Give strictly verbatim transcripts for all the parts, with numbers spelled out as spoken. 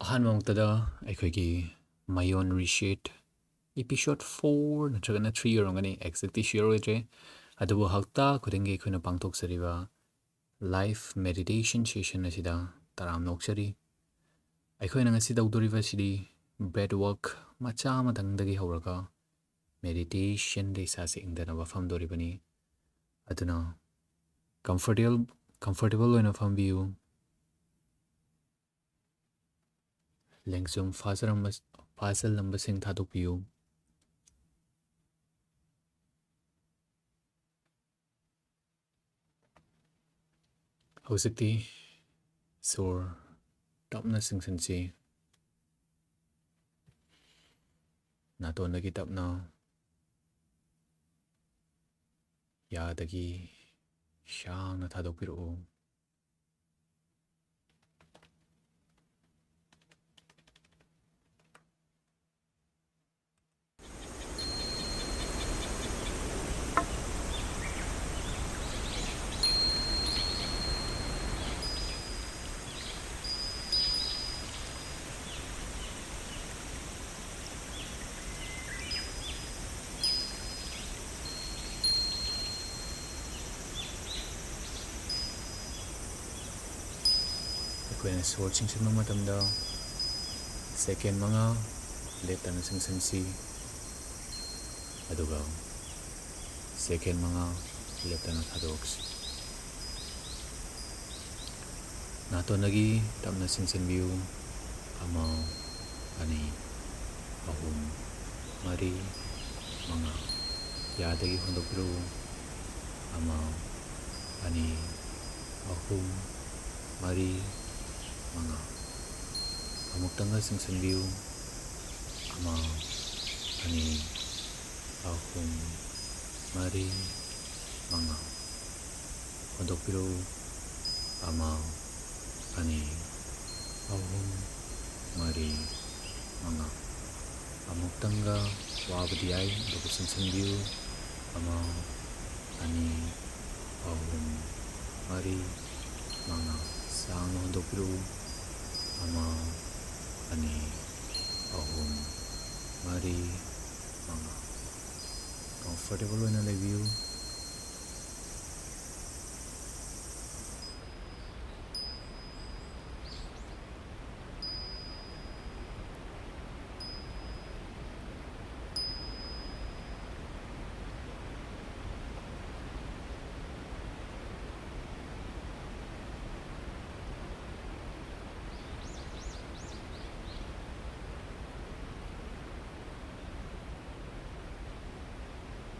ꯑꯍꯥꯟꯕꯃꯛꯇꯗ ꯑꯩꯈꯣꯏꯒꯤ ꯃꯌꯣꯟ reset episode four ꯅꯠꯇ꯭ꯔꯒꯅ three ꯑꯣꯏꯔꯝꯒꯅꯤ, exactly sure ꯑꯣꯏꯗ꯭ꯔꯦ꯫ ꯑꯗꯨꯕꯨ ꯍꯞꯇꯥ ꯈꯨꯗꯤꯡꯒꯤ ꯑꯩꯈꯣꯏꯅ ꯄꯥꯡꯊꯣꯛꯆꯔꯤꯕ live meditation session ꯑꯁꯤꯗ ꯇꯔꯥꯝꯅ ꯑꯣꯛꯆꯔꯤ꯫ ꯑꯩꯈꯣꯏꯅ ꯉꯁꯤ ꯇꯧꯗꯣꯔꯤꯕ ꯑꯁꯤꯗꯤ breath work ꯃꯆꯥ ꯑꯃꯇꯪꯗꯒꯤ ꯍꯧꯔꯒ meditation ꯗ ꯏꯁꯥꯁꯦ ꯏꯪꯊꯅꯕ ꯐꯝꯗꯣꯔꯤꯕꯅꯤ꯫ ꯑꯗꯨꯅ comfortable, comfortable ꯑꯣꯏꯅ ꯐꯝꯕꯤꯌꯨ꯫ ꯂꯦꯡꯖꯨꯝ ꯐꯥꯖꯔꯝꯕ-, ꯐꯥꯖꯜꯂꯝꯕꯁꯤꯡ ꯊꯥꯗꯣꯛꯄꯤꯌꯨ꯫ ꯍꯧꯖꯤꯛꯇꯤ ꯁꯣꯔ ꯇꯞꯅ ꯆꯤꯡꯁꯤꯟꯁꯤ꯫ ꯅꯥꯇꯣꯟꯗꯒꯤ ꯇꯞꯅ, ꯌꯥꯗꯒꯤ ꯁꯥꯡꯅ ꯊꯥꯗꯣꯛꯄꯤꯔꯛꯎ꯫ ꯑꯩꯈꯣꯏꯅ ꯁꯣꯔ ꯆꯤꯡꯁꯤꯟꯕ ꯃꯇꯝꯗ second ꯃꯉꯥ ꯂꯦꯞꯇꯅ ꯆꯤꯡꯁꯤꯟꯁꯤ, ꯑꯗꯨꯒ second ꯃꯉꯥ ꯂꯦꯞꯇꯅ ꯊꯥꯗꯣꯛꯁꯤ꯫ ꯅꯥꯇꯣꯟꯗꯒꯤ ꯇꯞꯅ ꯆꯤꯡꯁꯤꯟꯕꯤꯌꯨ꯫ ꯑꯃ, ꯑꯅꯤ, ꯑꯍꯨꯝ, ꯃꯔꯤ, ꯃꯉꯥ꯫ ꯌꯥꯗꯒꯤ ꯍꯣꯟꯗꯣꯛꯄꯤꯔꯛꯎ꯫ ꯑꯃ, ꯑꯅꯤ, ꯑꯍꯨꯝ, ꯃꯔꯤ, ꯃꯉꯥ꯫ ꯑꯃꯨꯛꯇꯪꯒ ꯆꯤꯡꯁꯤꯟꯕꯤꯌꯨ꯫ ꯑꯃ, ꯑꯅꯤ, ꯑꯍꯨꯝ, ꯃꯔꯤ, ꯃꯉꯥ꯫ ꯍꯣꯟꯗꯣꯛꯄꯤꯔꯛꯎ꯫ ꯑꯃ, ꯑꯅꯤ, ꯑꯍꯨꯝ, ꯃꯔꯤ, ꯃꯉꯥ꯫ ꯑꯃꯨꯛꯇꯪꯒ ꯋꯥꯕꯗꯤ ꯌꯥꯏ, ꯑꯗꯨꯕꯨ ꯆꯤꯡꯁꯤꯟꯕꯤꯌꯨ꯫ ꯑꯃ, ꯑꯅꯤ, ꯑꯍꯨꯝ, ꯃꯔꯤ, ꯃꯉꯥ꯫ ꯁꯥꯡꯅ ꯍꯣꯟꯗꯣꯛꯄꯤꯔꯛꯎ꯫ ꯑꯃ, ꯑꯅꯤ, ꯑꯍꯨꯝ, ꯃꯔꯤ, ꯃꯉꯥ꯫ Comfortable ꯑꯣꯏꯅ ꯂꯩꯕꯤꯌꯨ꯫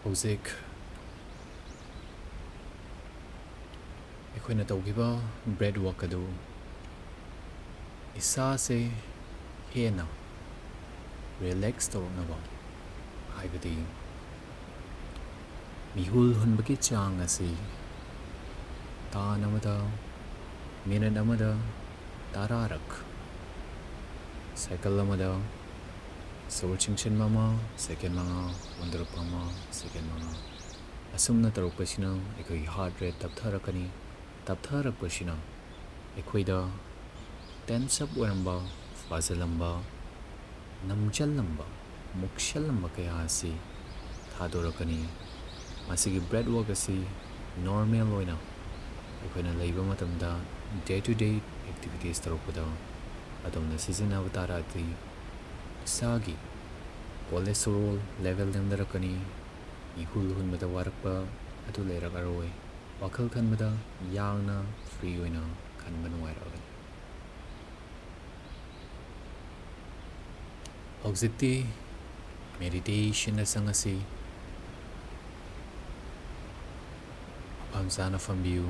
ꯍꯧꯖꯤꯛ ꯑꯩꯈꯣꯏꯅ ꯇꯧꯈꯤꯕ breath work ꯑꯗꯨ ꯏꯁꯥꯁꯦ ꯍꯦꯟꯅ relax ꯇꯧꯔꯛꯅꯕ, ꯍꯥꯏꯕꯗꯤ ꯃꯤꯍꯨꯜ ꯍꯨꯟꯕꯒꯤ ꯆꯥꯡ ꯑꯁꯤ ꯇꯥꯟ ꯑꯃꯗ minute ꯑꯃꯗ ꯇꯔꯥꯔꯛ, cycle ꯑꯃꯗ ꯁꯣꯔ ꯆꯤꯡꯁꯤꯟꯕ ꯑꯃ, second ꯃꯉꯥ, ꯍꯣꯟꯗꯣꯔꯛꯄ ꯑꯃ, second ꯃꯉꯥ, ꯑꯁꯨꯝꯅ ꯇꯧꯔꯛꯄꯁꯤꯅ ꯑꯩꯈꯣꯏꯒꯤ heart rate ꯇꯞꯊꯔꯛꯀꯅꯤ꯫ ꯇꯞꯊꯔꯛꯄꯁꯤꯅ ꯑꯩꯈꯣꯏꯗ tense up ꯑꯣꯏꯔꯝꯕ, ꯐꯥꯖꯤꯜꯂꯝꯕ, ꯅꯝꯖꯜꯂꯝꯕ, ꯃꯨꯛꯁꯜꯂꯝꯕ ꯀꯌꯥ ꯑꯁꯤ ꯊꯥꯗꯣꯔꯛꯀꯅꯤ꯫ ꯃꯁꯤꯒꯤ breath work ꯑꯁꯤ normal ꯑꯣꯏꯅ ꯑꯩꯈꯣꯏꯅ ꯂꯩꯕ ꯃꯇꯝꯗ, day to day activities ꯇꯧꯔꯛꯄꯗ ꯑꯗꯣꯝꯅ ꯁꯤꯖꯤꯟꯅꯕ ꯇꯥꯔꯛꯑꯗꯤ, ꯏꯁꯥꯒꯤ cholesterol level ꯅꯦꯝꯊꯔꯛꯀꯅꯤ, ꯃꯤꯍꯨꯜ ꯍꯨꯟꯕꯗ ꯋꯥꯔꯛꯄ ꯑꯗꯨ ꯂꯩꯔꯛꯑꯔꯣꯏ, ꯋꯥꯈꯜ ꯈꯟꯕꯗ ꯌꯥꯡꯅ free ꯑꯣꯏꯅ ꯈꯟꯕ ꯅꯨꯡꯉꯥꯏꯔꯛꯑꯒꯅꯤ꯫ ꯍꯧꯖꯤꯛꯇꯤ meditation ꯗ ꯆꯪꯉꯁꯤ꯫ ꯃꯐꯝ ꯆꯥꯅ ꯐꯝꯕꯤꯌꯨ꯫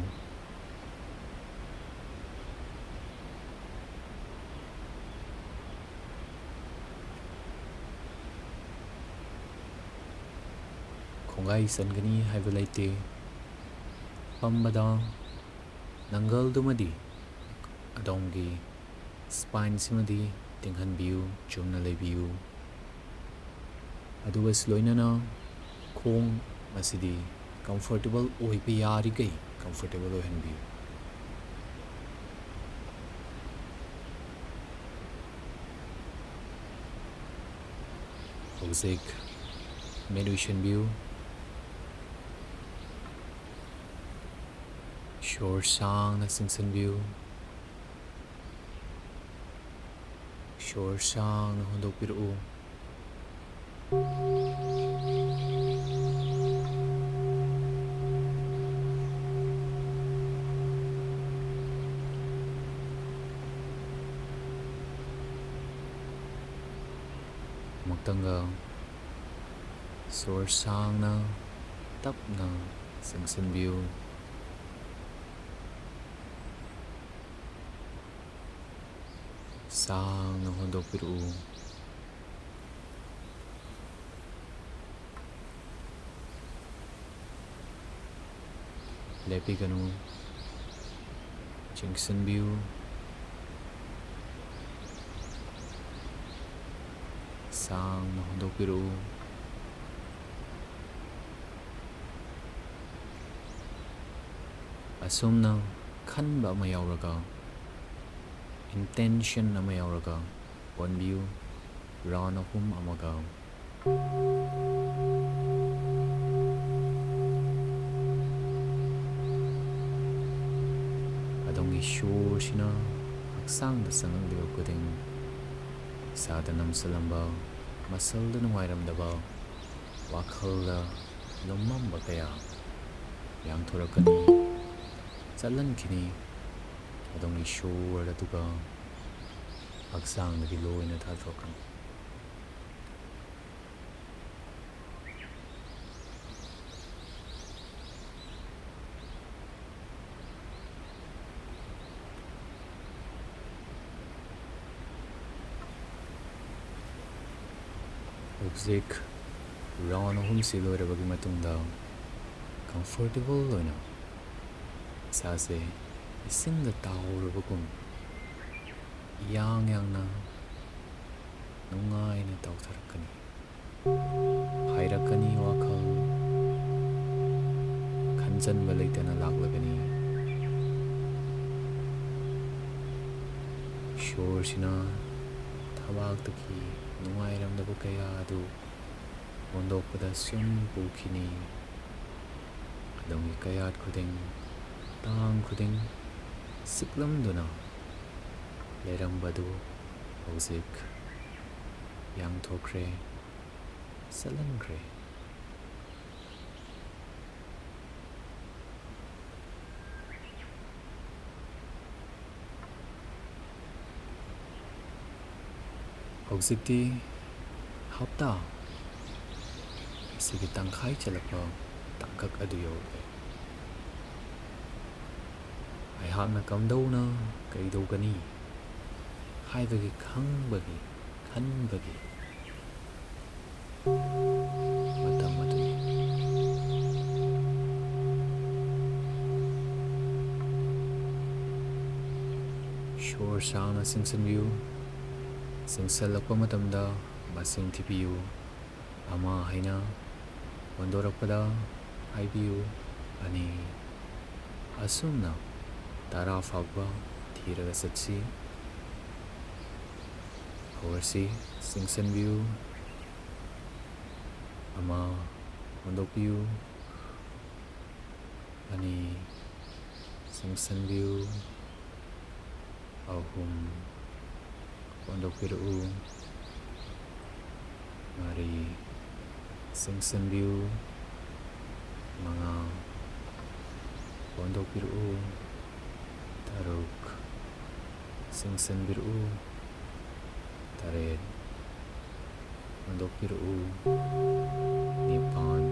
ꯈꯣꯡꯒꯥꯏ ꯆꯟꯒꯅꯤ ꯍꯥꯏꯕ ꯂꯩꯇꯦ꯫ ꯐꯝꯕꯗ ꯅꯪꯒꯜꯗꯨꯃꯗꯤ ꯑꯗꯣꯝꯒꯤ spine ꯁꯤꯃꯗꯤ ꯇꯤꯡꯍꯟꯕꯤꯌꯨ, ꯆꯨꯝꯅ ꯂꯩꯕꯤꯌꯨ꯫ ꯑꯗꯨꯒ ꯂꯣꯏꯅꯅ ꯈꯣꯡ ꯑꯁꯤꯗꯤ comfortable ꯑꯣꯏꯕ ꯌꯥꯔꯤꯈꯩ comfortable ꯑꯣꯏꯍꯟꯕꯤꯌꯨ꯫ ꯍꯧꯖꯤꯛ ꯃꯤꯠ ꯎꯏꯁꯤꯟꯕꯤꯌꯨ꯫ ꯁꯣꯔ ꯁꯥꯡꯅ ꯆꯤꯡꯁꯤꯟꯕꯤꯌꯨ꯫ ꯁꯣꯔ ꯁꯥꯡꯅ ꯍꯣꯟꯗꯣꯛꯄꯤꯔꯛꯎ꯫ ꯑꯃꯨꯛꯇꯪꯒ ꯁꯣꯔ ꯁꯥꯡꯅ, ꯇꯞꯅ ꯆꯤꯡꯁꯤꯟꯕꯤꯌꯨ꯫ ꯁꯥꯡꯅ ꯍꯣꯟꯗꯣꯛꯄꯤꯔꯛꯎ꯫ ꯂꯦꯞꯄꯤꯒꯅꯨ꯫ ꯆꯤꯡꯁꯤꯟꯕꯤꯌꯨ꯫ ꯁꯥꯡꯅ ꯍꯣꯟꯗꯣꯛꯄꯤꯔꯛꯎ꯫ ꯑꯁꯨꯝꯅ ꯈꯟꯕ ꯑꯃ ꯌꯥꯎꯔꯒ, intention ꯑꯃ ꯌꯥꯎꯔꯒ ꯍꯣꯟꯕꯤꯌꯨ꯫ Round ꯑꯍꯨꯝ ꯑꯃꯒ꯫ ꯑꯗꯣꯝꯒꯤ ꯁꯣꯔꯁꯤꯅ ꯍꯛꯆꯥꯡꯗ ꯆꯪꯂꯛꯂꯤꯕ ꯈꯨꯗꯤꯡ, ꯏꯁꯥꯗ ꯅꯝꯁꯤꯜꯂꯝꯕ, muscleꯗ ꯅꯨꯡꯉꯥꯏꯔꯝꯗꯕ, ꯋꯥꯈꯜꯗ ꯂꯨꯝꯃꯝꯕ ꯀꯌꯥ ꯌꯥꯡꯊꯣꯔꯛꯀꯅꯤ, ꯆꯠꯍꯟꯈꯤꯅꯤ꯫ ꯑꯗꯣꯝꯒꯤ ꯁꯣꯔ ꯑꯗꯨꯒ ꯍꯛꯆꯥꯡꯗꯒꯤ ꯂꯣꯏꯅ ꯊꯥꯗꯣꯛꯀꯅꯤ꯫ ꯍꯧꯖꯤꯛ round ꯑꯍꯨꯝꯁꯤ ꯂꯣꯏꯔꯕꯒꯤ ꯃꯇꯨꯡꯗ, comfortable ꯑꯣꯏꯅ ꯏꯁꯥꯁꯦ ꯏꯁꯤꯡꯗ ꯇꯥꯎꯔꯕꯒꯨꯝ ꯏꯌꯥꯡ ꯌꯥꯡꯅ ꯅꯨꯡꯉꯥꯏꯅ ꯇꯥꯎꯊꯔꯛꯀꯅꯤ꯫ ꯍꯥꯏꯔꯛꯀꯅꯤ ꯋꯥꯈꯜ, ꯈꯟꯖꯟꯕ ꯂꯩꯇꯅ ꯂꯥꯛꯂꯒꯅꯤ꯫ ꯁꯣꯔꯁꯤꯅ ꯊꯕꯥꯛꯇꯒꯤ ꯅꯨꯡꯉꯥꯏꯔꯝꯗꯕ ꯀꯌꯥ ꯑꯗꯨ ꯍꯣꯟꯗꯣꯛꯄꯗ ꯁꯨꯝ ꯄꯨꯈꯤꯅꯤ꯫ ꯑꯗꯣꯝꯒꯤ ꯀꯌꯥꯠ ꯈꯨꯗꯤꯡ, ꯇꯥꯡ ꯈꯨꯗꯤꯡ ꯁꯤꯛꯂꯝꯗꯨꯅ ꯂꯩꯔꯝꯕꯗꯨ ꯍꯧꯖꯤꯛ ꯌꯥꯡꯊꯣꯛꯈ꯭ꯔꯦ, ꯆꯠꯍꯟꯈ꯭ꯔꯦ꯫ ꯍꯧꯖꯤꯛꯇꯤ ꯍꯞꯇꯥ ꯑꯁꯤꯒꯤ ꯇꯪꯈꯥꯏ ꯆꯜꯂꯛꯄ ꯇꯥꯡꯀꯛ ꯑꯗꯨ ꯌꯧꯔꯛꯂꯦ꯫ ꯑꯩꯍꯥꯛꯅ ꯀꯝꯗꯧꯅ ꯀꯩꯗꯧꯒꯅꯤ ꯍꯥꯏꯕꯒꯤ ꯈꯪꯕꯒꯤ, ꯈꯟꯕꯒꯤ ꯃꯇꯝ ꯑꯗꯨꯅꯤ꯫ ꯁꯣꯔ ꯁꯥꯡꯅ ꯆꯤꯡꯁꯤꯟꯕꯤꯌꯨ꯫ ꯆꯤꯡꯁꯤꯜꯂꯛꯄ ꯃꯇꯝꯗ ꯃꯁꯤꯡ ꯊꯤꯕꯤꯌꯨ꯫ ꯑꯃ ꯍꯥꯏꯅ ꯍꯣꯟꯗꯣꯔꯛꯄꯗ ꯍꯥꯏꯕꯤꯌꯨ, "ꯑꯅꯤ"꯫ ꯑꯁꯨꯝꯅ ꯇꯔꯥ ꯐꯥꯎꯕ ꯊꯤꯔꯒ ꯆꯠꯁꯤ꯫ ꯍꯧꯔꯁꯤ꯫ ꯆꯤꯡꯁꯤꯟꯕꯤꯌꯨ꯫ ꯑꯃ ꯍꯣꯟꯗꯣꯛꯄꯤꯌꯨ꯫ ꯑꯅꯤ ꯆꯤꯡꯁꯤꯟꯕꯤꯌꯨ꯫ ꯑꯍꯨꯝ ꯍꯣꯟꯗꯣꯛꯄꯤꯔꯛꯎ꯫ ꯃꯔꯤ ꯆꯤꯡꯁꯤꯟꯕꯤꯌꯨ꯫ ꯃꯉꯥ ꯍꯣꯟꯗꯣꯛꯄꯤꯔꯛꯎ꯫ ꯇꯔꯨꯛ ꯆꯤꯡꯁꯤꯟꯕꯤꯔꯛꯎ꯫ ꯇꯔꯦꯠ ꯍꯣꯟꯗꯣꯛꯄꯤꯔꯛꯎ꯫ ꯅꯤꯄꯥꯟ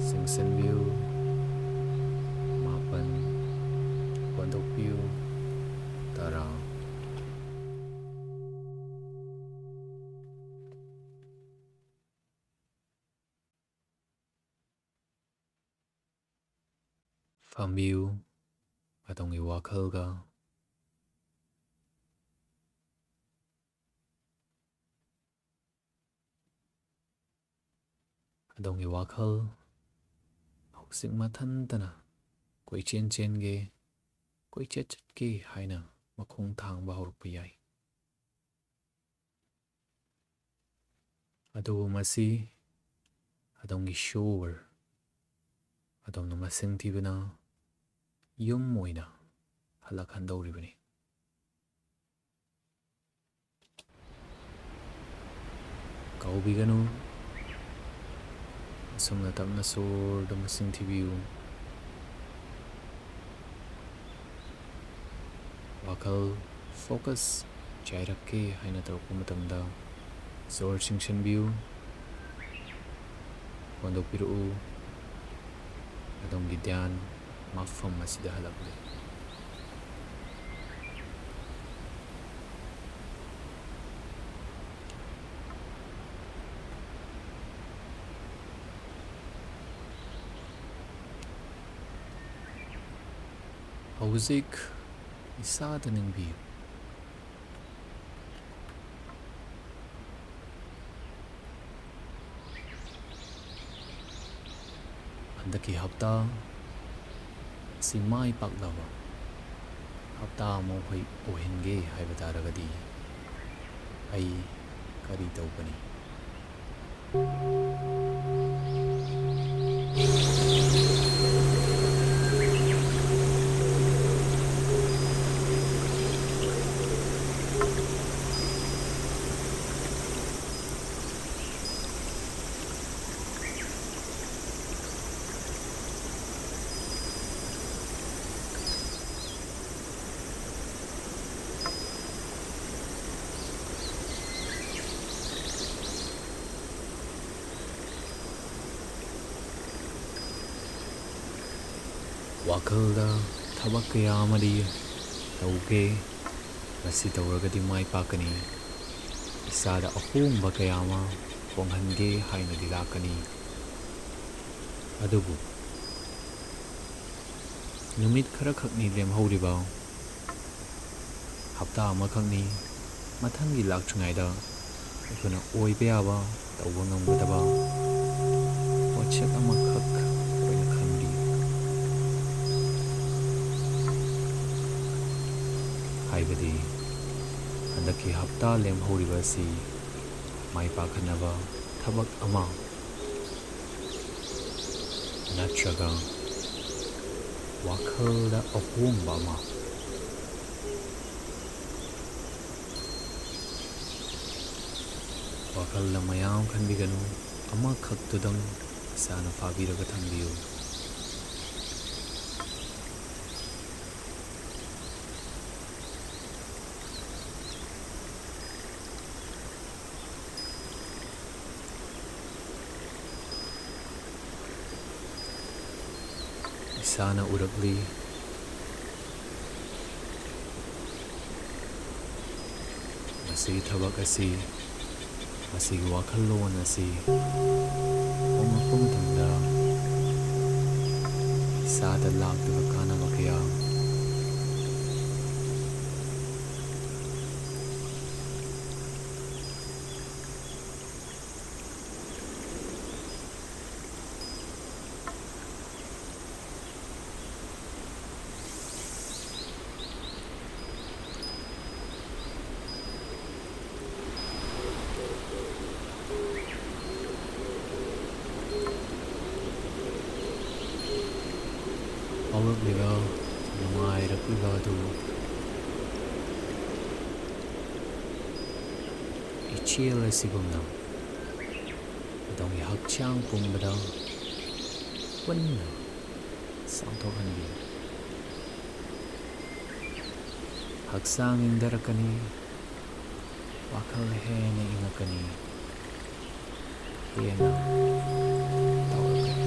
ꯆꯤꯡꯁꯤꯟꯕꯤꯌꯨ꯫ ꯃꯥꯄꯟ ꯍꯣꯟꯗꯣꯛꯄꯤꯌꯨ꯫ ꯇꯔꯥ꯫ ꯐꯝꯕꯤꯌꯨ꯫ ꯑꯗꯣꯝꯒꯤ ꯋꯥꯈꯜꯒ꯫ ꯑꯗꯣꯝꯒꯤ ꯋꯥꯈꯜ ꯍꯧꯖꯤꯛ ꯃꯊꯟꯇꯅ ꯀꯣꯏꯆꯦꯟ ꯆꯦꯟꯒꯦ, ꯀꯣꯏꯆꯠ ꯆꯠꯀꯦ ꯍꯥꯏꯅ ꯃꯈꯣꯡ ꯊꯥꯡꯕ ꯍꯧꯔꯛꯄ ꯌꯥꯏ꯫ ꯑꯗꯨꯕꯨ ꯃꯁꯤ ꯑꯗꯣꯝꯒꯤ ꯁꯣꯔ, ꯑꯗꯣꯝꯅ ꯃꯁꯤꯡ ꯊꯤꯕꯅ ꯌꯨꯝ ꯑꯣꯏꯅ ꯍꯜꯂꯛꯍꯟꯗꯧꯔꯤꯕꯅꯤ꯫ ꯀꯥꯎꯕꯤꯒꯅꯨ, ꯑꯁꯨꯝꯅ ꯇꯞꯅ ꯁꯣꯔꯗ ꯃꯁꯤꯡ ꯊꯤꯕꯤꯌꯨ꯫ ꯋꯥꯈꯜ focus ꯆꯥꯏꯔꯛꯀꯦ ꯍꯥꯏꯅ ꯇꯧꯔꯛꯄ ꯃꯇꯝꯗ ꯁꯣꯔ ꯆꯤꯡꯁꯤꯟꯕꯤꯌꯨ, ꯍꯣꯟꯗꯣꯛꯄꯤꯔꯛꯎ꯫ ꯑꯗꯣꯝꯒꯤ ꯙ꯭ꯌꯥꯟ ꯃꯐꯝ ꯑꯁꯤꯗ ꯍꯜꯂꯛꯂꯦ꯫ ꯍꯧꯖꯤꯛ ꯏꯁꯥꯗ ꯅꯤꯡꯕꯤꯌꯨ꯫ ꯍꯟꯗꯛꯀꯤ ꯍꯞꯇꯥ ꯑꯁꯤ ꯃꯥꯏ ꯄꯥꯛꯂꯕ ꯍꯞꯇꯥ ꯑꯃ ꯑꯣꯏ-, ꯑꯣꯏꯍꯟꯒꯦ ꯍꯥꯏꯕ ꯇꯥꯔꯒꯗꯤ ꯑꯩ ꯀꯔꯤ ꯇꯧꯒꯅꯤ? ꯋꯥꯈꯜꯗ ꯊꯕꯛ ꯀꯌꯥ ꯑꯃꯗꯤ ꯇꯧꯒꯦ, ꯃꯁꯤ ꯇꯧꯔꯒꯗꯤ ꯃꯥꯏ ꯄꯥꯛꯀꯅꯤ, ꯏꯁꯥꯗ ꯑꯍꯣꯡꯕ ꯀꯌꯥ ꯑꯃ ꯍꯣꯡꯍꯟꯒꯦ ꯍꯥꯏꯅꯗꯤ ꯂꯥꯛꯀꯅꯤ꯫ ꯑꯗꯨꯕꯨ ꯅꯨꯃꯤꯠ ꯈꯔꯈꯛꯅꯤ ꯂꯦꯝꯍꯧꯔꯤꯕ, ꯍꯞꯇꯥ ꯑꯃꯈꯛꯅꯤ꯫ ꯃꯊꯪꯒꯤ ꯂꯥꯛꯇ꯭ꯔꯤꯉꯩꯗ ꯑꯩꯈꯣꯏꯅ ꯑꯣꯏꯕ ꯌꯥꯕ, ꯇꯧꯕ ꯉꯝꯒꯗꯕ ꯄꯣꯠꯁꯛ ꯑꯃꯈꯛ ꯑꯣꯏꯅ ꯈꯟꯕꯤꯌꯨ꯫ ꯍꯥꯏꯕꯗꯤ ꯍꯟꯗꯛꯀꯤ ꯍꯞꯇꯥ ꯂꯦꯝꯍꯧꯔꯤꯕ ꯑꯁꯤ ꯃꯥꯏ ꯄꯥꯛꯍꯟꯅꯕ ꯊꯕꯛ ꯑꯃ ꯅꯠꯇ꯭ꯔꯒ ꯋꯥꯈꯜꯗ ꯑꯍꯣꯡꯕ ꯑꯃ, ꯋꯥꯈꯜꯗ ꯃꯌꯥꯝ ꯈꯟꯕꯤꯒꯅꯨ, ꯑꯃꯈꯛꯇꯨꯗꯪ ꯏꯁꯥꯅ ꯐꯥꯕꯤꯔꯒ ꯊꯝꯕꯤꯌꯨ꯫ ꯏꯁꯥꯅ ꯎꯔꯛꯂꯤ꯫ ꯃꯁꯤꯒꯤ ꯊꯕꯛ ꯑꯁꯤ, ꯃꯁꯤꯒꯤ ꯋꯥꯈꯜꯂꯣꯟ ꯑꯁꯤ ꯍꯣꯡꯂꯛꯄ ꯃꯇꯝꯗ ꯏꯁꯥꯗ ꯂꯥꯛꯂꯤꯕ ꯀꯥꯟꯅꯕ ꯀꯌꯥ꯫ ꯍꯧꯔꯛꯂꯤꯕ ꯅꯨꯡꯉꯥꯏꯔꯛꯂꯤꯕ ꯑꯗꯨ ꯏꯆꯦꯜ ꯑꯁꯤꯒꯨꯝꯅ ꯑꯗꯣꯝꯒꯤ ꯍꯛꯆꯥꯡ ꯄꯨꯝꯕꯗ ꯄꯨꯟꯅ ꯆꯥꯝꯊꯣꯛꯍꯟꯕꯤꯌꯨ꯫ ꯍꯛꯆꯥꯡ ꯏꯪꯊꯔꯛꯀꯅꯤ, ꯋꯥꯈꯜ ꯍꯦꯟꯅ ꯏꯪꯉꯛꯀꯅꯤ, ꯍꯦꯟꯅ ꯇꯧꯔꯛꯀꯅꯤ꯫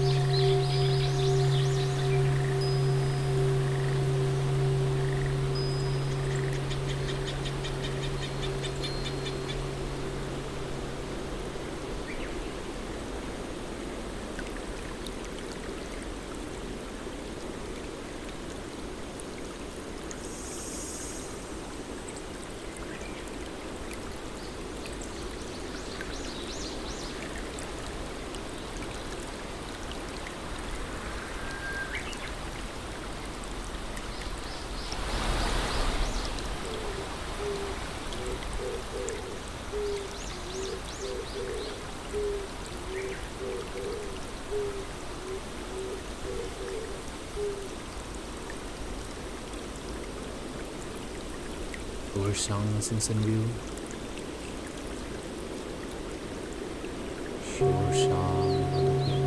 ꯁꯣꯔ ꯁꯥꯡꯅ ꯆꯤꯡꯁꯤꯟꯕꯤꯌꯨ꯫ ꯁꯣꯔ ꯁꯥꯡꯅ ꯍꯣꯟꯗꯣꯛꯄꯤꯌꯨ꯫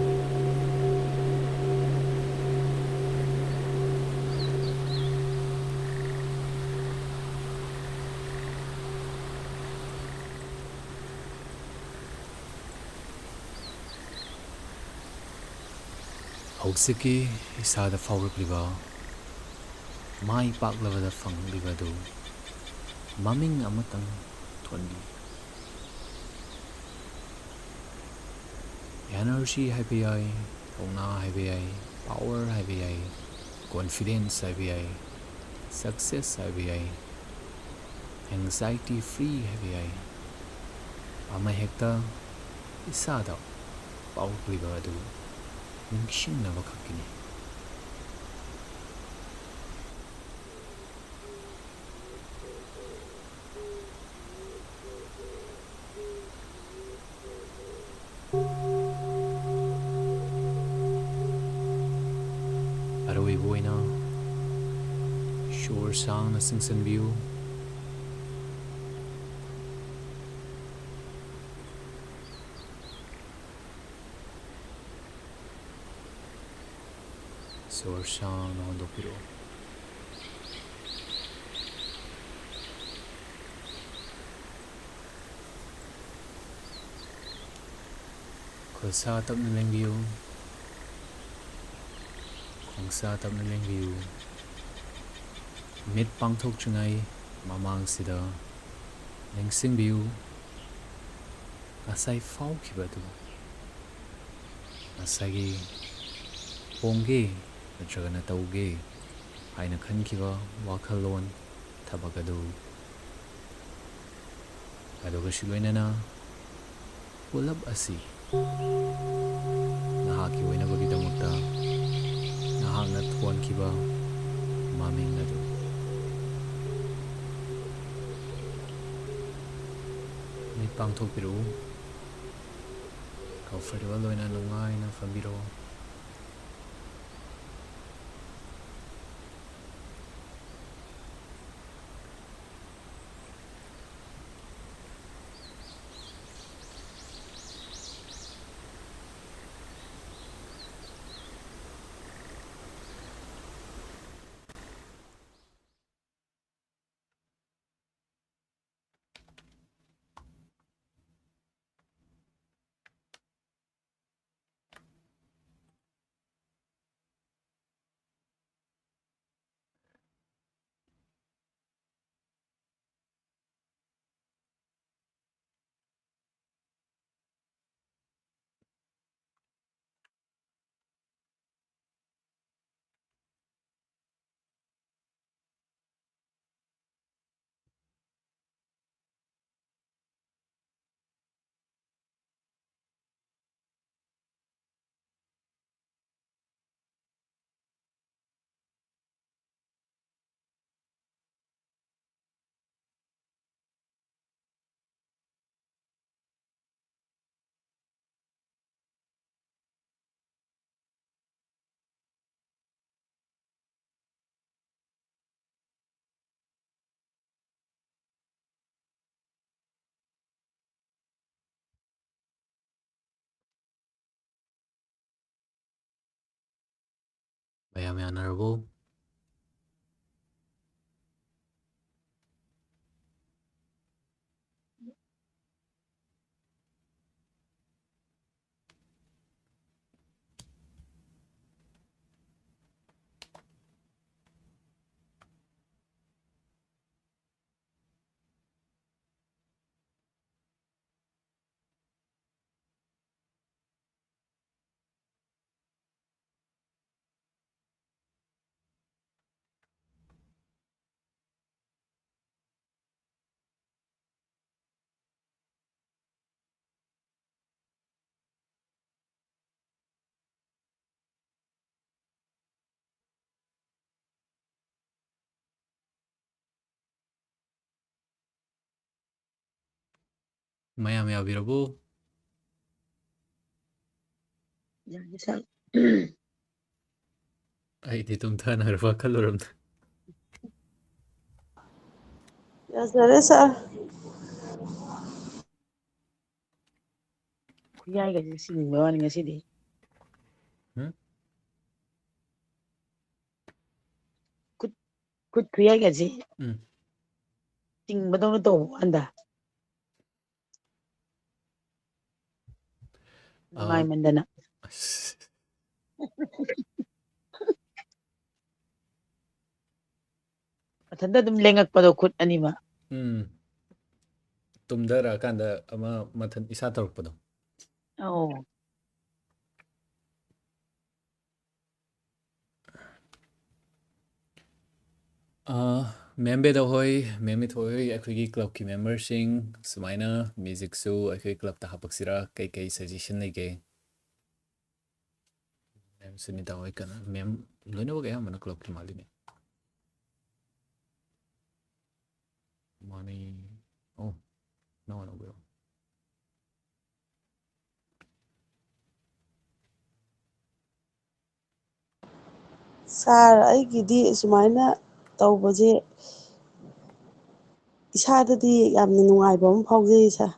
ꯍꯧꯖꯤꯛꯀꯤ ꯏꯁꯥꯗ ꯐꯥꯎꯔꯛꯂꯤꯕ, ꯃꯥꯏ ꯄꯥꯛꯂꯕꯗ ꯐꯪꯂꯤꯕ ꯑꯗꯨ ꯃꯃꯤꯡ ꯑꯃꯇꯪ ꯊꯣꯟꯕꯤꯌꯨ꯫ Energy ꯍꯥꯏꯕ ꯌꯥꯏ, ꯊꯧꯅꯥ ꯍꯥꯏꯕ ꯌꯥꯏ, power ꯍꯥꯏꯕ ꯌꯥꯏ, confidence ꯍꯥꯏꯕ ꯌꯥꯏ, success ꯍꯥꯏꯕ ꯌꯥꯏ, anxiety free ꯍꯥꯏꯕ ꯌꯥꯏ꯫ ꯑꯃ ꯍꯦꯛꯇ ꯏꯁꯥꯗ ꯄꯥꯎꯔꯛꯂꯤꯕ ꯑꯗꯨ ꯅꯤꯡꯁꯤꯡꯅꯕ ꯈꯛꯀꯤꯅꯤ꯫ ꯑꯔꯣꯏꯕ ꯑꯣꯏꯅ ꯁꯣꯔ ꯁꯥꯡꯅ ꯆꯤꯡꯁꯤꯟꯕꯤꯌꯨ꯫ ꯁꯣꯔ ꯁꯥꯡꯅ ꯍꯣꯟꯗꯣꯛꯄꯤꯔꯛꯑꯣ꯫ ꯈꯨꯠꯁꯥ ꯇꯞꯅ ꯂꯦꯡꯕꯤꯌꯨ꯫ ꯈꯣꯡꯁꯥ ꯇꯞꯅ ꯂꯦꯡꯕꯤꯌꯨ꯫ ꯃꯤꯠ ꯄꯥꯡꯊꯣꯛꯇ꯭ꯔꯤꯉꯩ ꯃꯃꯥꯡꯁꯤꯗ ꯅꯤꯡꯁꯤꯡꯕꯤꯌꯨ, ꯉꯁꯥꯏ ꯐꯥꯎꯈꯤꯕ ꯑꯗꯨ, ꯉꯁꯥꯏꯒꯤ ꯍꯣꯡꯒꯦ ꯅꯠꯇ꯭ꯔꯒꯅ ꯇꯧꯒꯦ ꯍꯥꯏꯅ ꯈꯟꯈꯤꯕ ꯋꯥꯈꯜꯂꯣꯟ, ꯊꯕꯛ ꯑꯗꯨ, ꯑꯗꯨꯒ ꯁꯤ ꯂꯣꯏꯅꯅ ꯄꯨꯂꯞ ꯑꯁꯤ ꯅꯍꯥꯛꯀꯤ ꯑꯣꯏꯅꯕꯒꯤꯗꯃꯛꯇ ꯅꯍꯥꯛꯅ ꯊꯣꯟꯈꯤꯕ ꯃꯃꯤꯡ ꯑꯗꯨ꯫ ꯃꯤꯠ ꯄꯥꯡꯊꯣꯛꯄꯤꯔꯛꯎ꯫ Comfortable ꯑꯣꯏꯅ ꯅꯨꯡꯉꯥꯏꯅ ꯐꯝꯕꯤꯔꯛꯎ꯫ ꯃꯌꯥꯝ ꯌꯥꯅꯔꯕꯣ? ꯃꯌꯥꯝ ꯌꯥꯕꯤꯔꯕꯣ? ꯌꯥꯅꯤ ꯁꯥꯔ꯫ ꯑꯩꯗꯤ ꯇꯨꯝꯊꯅꯔꯕ ꯈꯜꯂꯨꯔꯝꯅꯦ꯫ ꯌꯥꯖꯔꯦ ꯁꯥꯔ꯫ ꯈꯨꯌꯥꯏꯒꯁꯦ ꯁꯤꯡꯕ ꯋꯥꯅꯤ ꯉꯁꯤꯗꯤ꯫ ꯍꯨꯝ? ꯈꯨꯠ, ꯈꯨꯠ ꯈꯨꯌꯥꯏꯒꯁꯦ ꯎꯝ꯫ ꯆꯤꯡꯕꯗꯧꯅ ꯇꯧꯕ ꯋꯥꯅꯤꯗ꯫ ꯑꯥ꯫ ꯅꯨꯡꯉꯥꯏꯃꯟꯗꯅ꯫ ꯑꯁ꯫ ꯃꯊꯟꯇ ꯑꯗꯨꯝ ꯂꯦꯡꯉꯛꯄꯗꯣ ꯈꯨꯠ ꯑꯅꯤꯃꯛ꯫ ꯎꯝ꯫ ꯇꯨꯝꯊꯔꯛꯑꯀꯥꯟꯗ ꯑꯃ ꯃꯊꯟ ꯏꯁꯥ ꯇꯧꯔꯛꯄꯗꯣ꯫ ꯑꯧ꯫ ꯑꯥ, ꯃꯦꯝ ꯕꯦꯗꯣ ꯍꯣꯏ, ꯃꯦꯝ ꯃꯤꯊꯣꯏ ꯍꯣꯏ, ꯑꯩꯈꯣꯏꯒꯤ ꯀ꯭ꯂꯕꯀꯤ ꯃꯦꯝꯕꯔꯁꯤꯡ ꯁꯨꯃꯥꯏꯅ ꯃ꯭ꯌꯨꯖꯤꯛꯁꯨ ꯑꯩꯈꯣꯏ ꯀ꯭ꯂꯕꯇ ꯍꯥꯞꯄꯛꯁꯤꯔꯥ? ꯀꯩꯀꯩ ꯁꯖꯦꯁꯟ ꯂꯩꯒꯦ? ꯃꯦꯝ ꯁꯨꯅꯤꯇꯥ ꯍꯣꯏ ꯀꯅꯥ? ꯃꯦꯝ ꯂꯣꯏꯅꯃꯛ ꯑꯌꯥꯝꯕꯅ ꯀ꯭ꯂꯕꯀꯤ ꯃꯥꯜꯂꯤꯅꯦ꯫ ꯃꯥꯅꯤ꯫ ꯑꯣ, ꯅꯪ ꯑꯣꯏꯅ ꯍꯧꯕꯤꯔꯣ꯫ ꯁꯥꯔ, ꯑꯩꯒꯤꯗꯤ ꯁꯨꯃꯥꯏꯅ ꯇꯧꯕꯁꯦ ꯏꯁꯥꯗꯗꯤ ꯌꯥꯝꯅ ꯅꯨꯡꯉꯥꯏꯕ ꯑꯃ ꯐꯥꯎꯖꯩ ꯁꯥꯔ꯫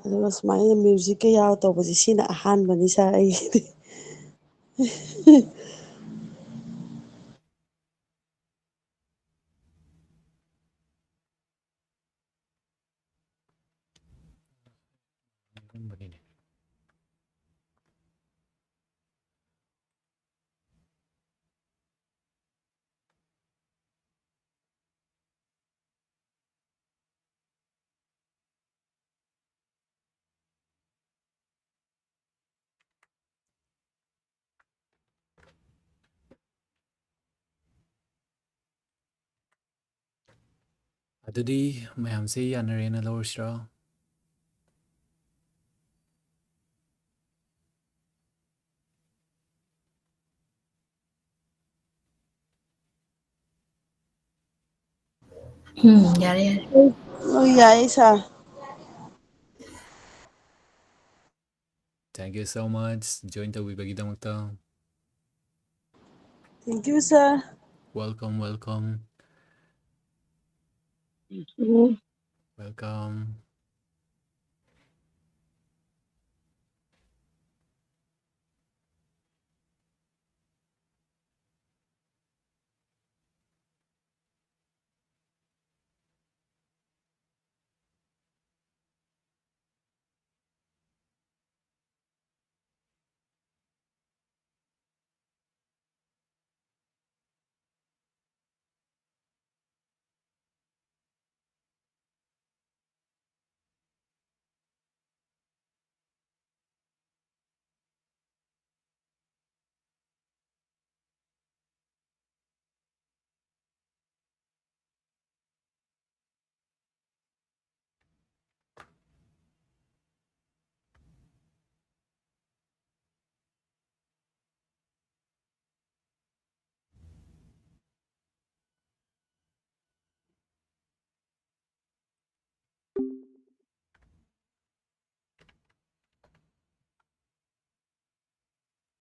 ꯑꯗꯨꯒ ꯁꯨꯃꯥꯏꯅ ꯃ꯭ꯌꯨꯖꯤꯛꯀ ꯌꯥꯎꯔ ꯇꯧꯕꯁꯦ ꯁꯤꯅ ꯑꯍꯥꯟꯕꯅꯤ ꯁꯥꯔ ꯑꯩꯒꯤꯗꯤ꯫ ꯁꯦꯝꯕꯅꯤꯅꯦ꯫ ꯑꯗꯨꯗꯤ ꯃꯌꯥꯝꯁꯦ ꯌꯥꯅꯔꯦꯅ ꯂꯧꯔꯁꯤꯔꯣ? ꯎꯝ, ꯌꯥꯔꯦ, ꯌꯥꯔꯦ꯫ ꯍꯣꯏ, ꯌꯥꯏꯌꯦ, sir꯫ Thank you so much, join ꯇꯧꯕꯤꯕꯒꯤꯗꯃꯛꯇ꯫ Thank you, sir꯫ Welcome, welcome꯫ Um. Welcome꯫